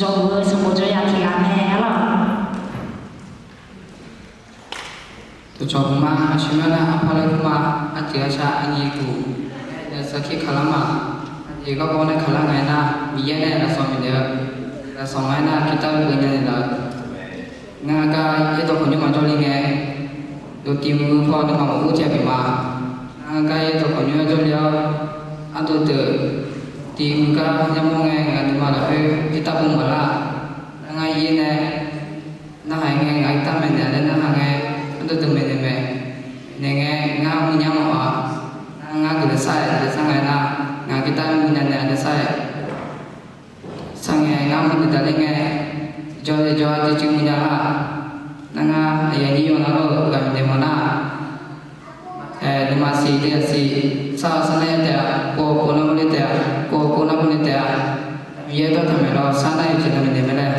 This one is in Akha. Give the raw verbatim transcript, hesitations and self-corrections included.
Dawq-eu sanqbof jawr ya tiq ghaq mae arlawq. Dawqcawq hmq ma, aqsur myanr nar arpar laer kur ma, artiq arshar arnyi guf, nae sarkir kaqlar ma. Aqjeq garkawv nae kaqlar ngae nar, Miqyaer nae lafsawq maeqnaeq-eu, lafsawq ngae nar, kirtav-eu beunya naeqlaf-eu. Ngar gar yaerdawq khawqnymr maqjawr le ngae, dawqtiv muiq-eu paw nuima maqur tae pyeuf ma. Ngar gar yaerdawq khawqnymr-anr jawrle-awr, ardov deuq tiv muiq gar yamawr ngae, ngaq nuima lafkhoer kirtav bov maqlar. Nar ngar yaer nae narhaq ngae, ngaq-anr kirtav maeqnaeq laer narhaq ngae, ardov deuq maeqnaeq mae. Naeq ngae ngar muinya mawf-a. Nar ngar guiqlanq sar-aer guiqlanq sar ngae nar, ngaq kirtav muinya naeq-a nae sar-aer sar ngae, ngar muiq deuq daqler ngae, tiqjawr tiqjawr-a tiqcuiv muinya lar. Nar ngar aqyawf nyir yaw nar lawr-eu ghaq maqdaef mawf nar, aer, nuima siq deuq-aq siq, sar-eu sar nar taef-a, pov-eu pov nar pov le taef-a, pov-eu pov nar pov le taef-a. Miqyaer dawr taq maeq lawr, sar nar yawqjeq navmaqdaef mae laer.